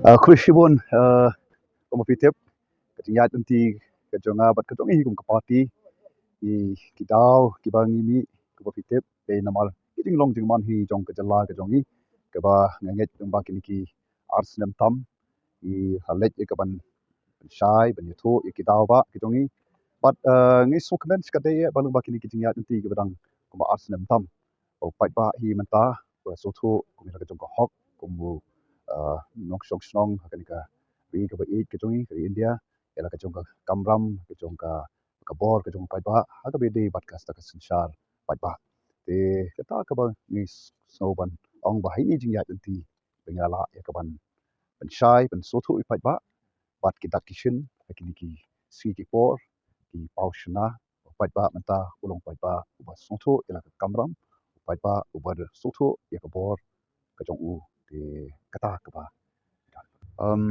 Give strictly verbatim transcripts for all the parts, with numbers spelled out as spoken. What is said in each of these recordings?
Uh, khublei shibun, uh, kumba phi tip, ka jingïaid lynti ka jong nga bad ka jong i kum ka party, i ki daw kiba ngi mih kumba phi tip, dei namar ki jinglong jingman hi jong ka jylla ka jong i, kaba nga ngeit kumba kine ki ar snem tam i ha leit ïa ka ban, ban shai ban ïathuh ïa ki daw ba ka jong i. Bad, uh, ngi sngewkmen shikatdei ba lyngba kine ki jingïaid lynti kiba dang kumba ar snem tam, u paidbah hi mynta ba sngewthuh kum ïa la ka jong ka hok kum u, uh, nongshong shnong ha kane ka ri kaba ïeit ka jong i, ka ri India, ïa la ka jong ka kamram, ka jong ka, ka bor ka jong u paidbah ha kaba ïadei bad ka shisha ka synshar paidbah. Te kata kaba ngi sngew ban ong ba ha ine i jingïaid lynti ba ngi la lah ïa ka ban, ban shai ban sngewthuh ïa u paidbah bad ki dak ki shin ha kine ki sngi ki por, ki paw shynna. U paidbah mynta u long paidbah uba sngewthuh ïa la ka kamram, u paidbah uba sngewthuh ïa ka bor ka jong u. Te kata kaba, um,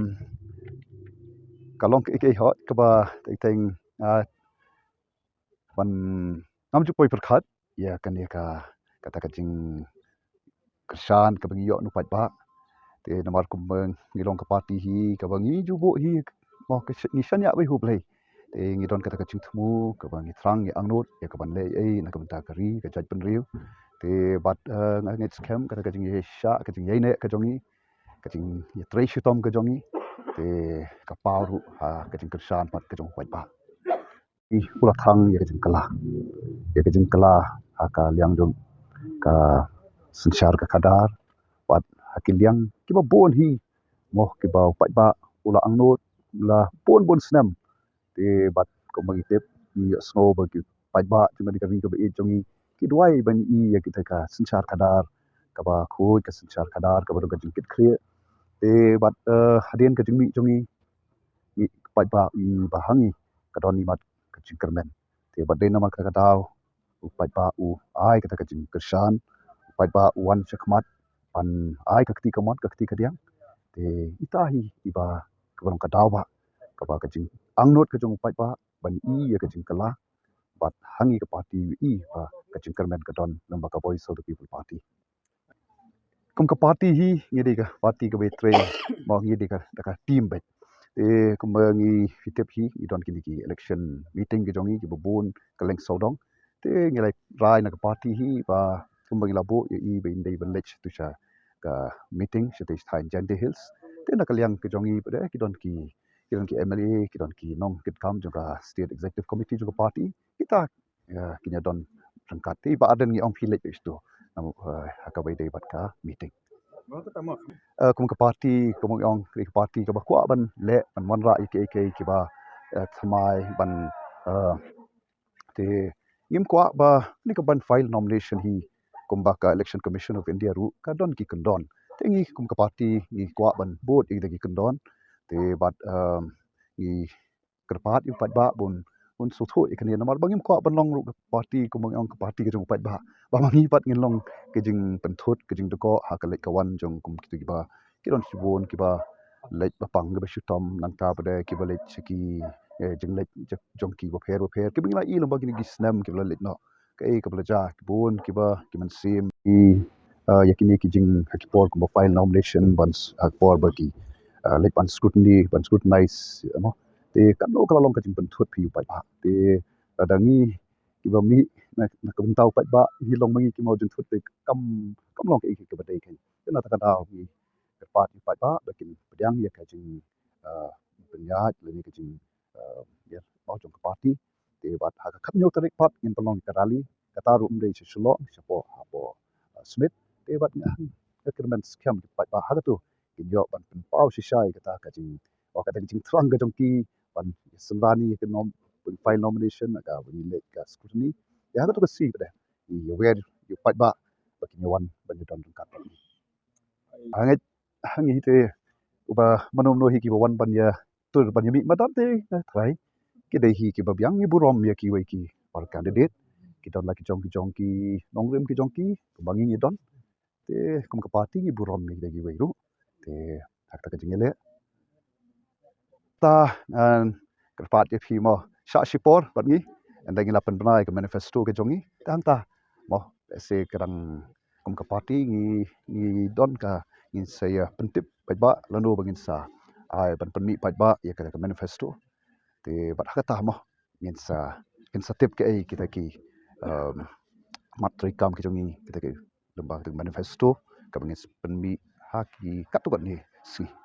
ka long kaei kaei hok kaba teng teng, uh, ban ngam ju poi pyrkhat ïa kane ka, kata ka jingkyrshan kaba ngi ïoh na u paidbah. Te namar kumba ngi long ka party hi kaba ngi ju buh hi, mo, ka sh-, ngi shaniah beit ha u Blei. Te ngi don kata ka jingthmu kaba ngi thrang, ngi angnud ïa ka ban leh ei na ka bynta ka ri, ka jaitbynriew. Te bad, eh, nga ngeit skhem kata ka jingïaishah, ka jingïaineh ka jong ngi, ka jingïatrei shitom ka jong ngi, te ka paw ruh ha ka jingkyrshan pat ka jong u paidbah. I u la thang ïa ka jingkylla, ïa ka jingkylla ha ka liang jong ka synshar ka khadar bad ha ki liang kiba bun hi, mo, kiba u paidbah u la angnud la bun bun snem. Te bad kumba ngi tip, ngi ïohsngew ba ki paidbah jong kane ka ri kaba ïeit jong ngi ki duwai ban ïohi ïa kita ka synshar khadar kaba khuid, ka synshar khadar kaba don ka jingkitkhlieh. Te bad, eh, hadien ka jingmih jong ngi, ngi paidbah i ba ha ngi ka don imat ka jingkyrmen. Te bad dei namar kata ka daw u paidbah u ai kata ka jingkyrshan, u paidbah u wan shakhmat ban ai ka kti kamon, ka kti kadiang. Te ita hi iba kaba long ka daw ba, kaba ka jingangnud ka jong u paidbah ban ïohi ïa ka jingkylla. Bad ha ngi ka party i ba ka jingkyrmen ka don lyngba ka Voice of the People Party. Kum ka party hi ngi dei ka party kaba ïatrei, mo, ngi dei ka, da ka team beit. Te kumba ngi, phi tip hi, ngi don kine ki election meeting ki jong ngi kiba bun kylleng sawdong. Te ngi la rai na ka party hi ba kumba ngi la buh ïa i ba in dei ban leit sha tu sha ka meeting sha tu sha Jaintia Hills. Te na ka liang ka jong ngi pat de ki don ki, ki don ki M L A, ki don ki nongkitkam jong ka State Executive Committee jong ka party. Kita, ïa, kin ïa don ryngkat. Te i Bah Ardent ngi ong phi leit beit sha tu. Namar, eh, ha kaba ïadei bad ka meeting. Eh, kum ka party, kum ngi ong, ka party kaba kwah ban leh, ban wanrah ïa kiei kiei kiba, eh, thymmai ban, eh, te ngim kwah ba kane ka ban file nomination hi kumba ka Election Commission of India ruh ka don ki kyndon. Te ngi kum ka party ngi kwah ban bud ïa kita ki kyndon. Te bad, eh, ngi kyrpad ïa u paidbah ba un, un sngewthuh ïa kane namar ba ngim kwah ban long ruh ka party kumba ngi ong ka party ka jong u paidbah. Ba ma ngi pat ngin long ka jingpynthut, ka jingdkoh ha ka leit ka wan jong kum kito kiba, ki don shibun kiba leit ba pang kiba shitom, nangta pat de kiba leit sha ki, eh, jingleit jong ki bapher bapher kiba ngi la ïohi lem ba kine ki snem kiba la leit noh. Kaei kaba la jia, ki bun kiba, ki mynsiem, ki, eh, ïa kine ki jing, ha ki por kumba file nomination ban s-, ha ki por ba ki, eh, leit ban scrutiny, ban scrutinize, eh, mo. Te kano ka la long ka jingpynthut phi u paidbah. Te lada ngi kiba mih na, na ka bynta u paidbah ngi long ma ngi ki mawjynthut te kam, kam long kaei kaba dei kein. Te na kata ka daw ngi kyrpad ïa u paidbah ba kin pdiang ïa ka jing, eh, pynïaid lane ka jing, eh, ïa, mo, jong ka party. Te bad ha ka khathynñiew tarik pat ngin pynlong ïa ka rally, kata ruh ym dei sha Shillong, shapoh hapoh, eh, Smit. Te bad nga, nga kyrmen skhem ki paidbah ha katu kin ïoh ban pynpaw shisha ïa kata ka jing, ïa kata ka jingthrang ka jong ki ban synran ïa ka nom-, ban file nomination, ka ban leit ka scrutiny. Ïa ha katu ka sngi pat de ngi ïawer ïa u paidbah ba kin ïa wan ban ïa don ryngkat bad ngi. Ha ngi, ha ngi te uba mano mano hi kiba wan ban ïa tur ban ïa mih madan te, eh, trai. Ki dei hi kiba biang, ngi burom ïa kiwei ki para candidate. Ki don la ki jong ki jong ki nongrim ki jong ki, kumba ngi ngi don. Te kum ka party ngi burom ïa ki dei kiwei ruh. Te ha kata ka jingïaleh. Ta, eh, kyrpad ïa phi mo, shah shipor bad ngi. Ynda ngi la pynbna ïa ka manifesto ka jong ngi. Te hangta mo, se ka dang kum ka party ngi, ngi don ka, ngin sa ïa pyntip paidbah lano ba ngin sa ai ban pynmih paidbah ïa kata ka manifesto. Te bad ha kata mo ngin sa, ngin sa tip kaei kita ki, um, mat treikam ki jong ngi, kita ki lyngba kita ki manifesto kaba ngin sa pynmih ha ki katto katne sngi.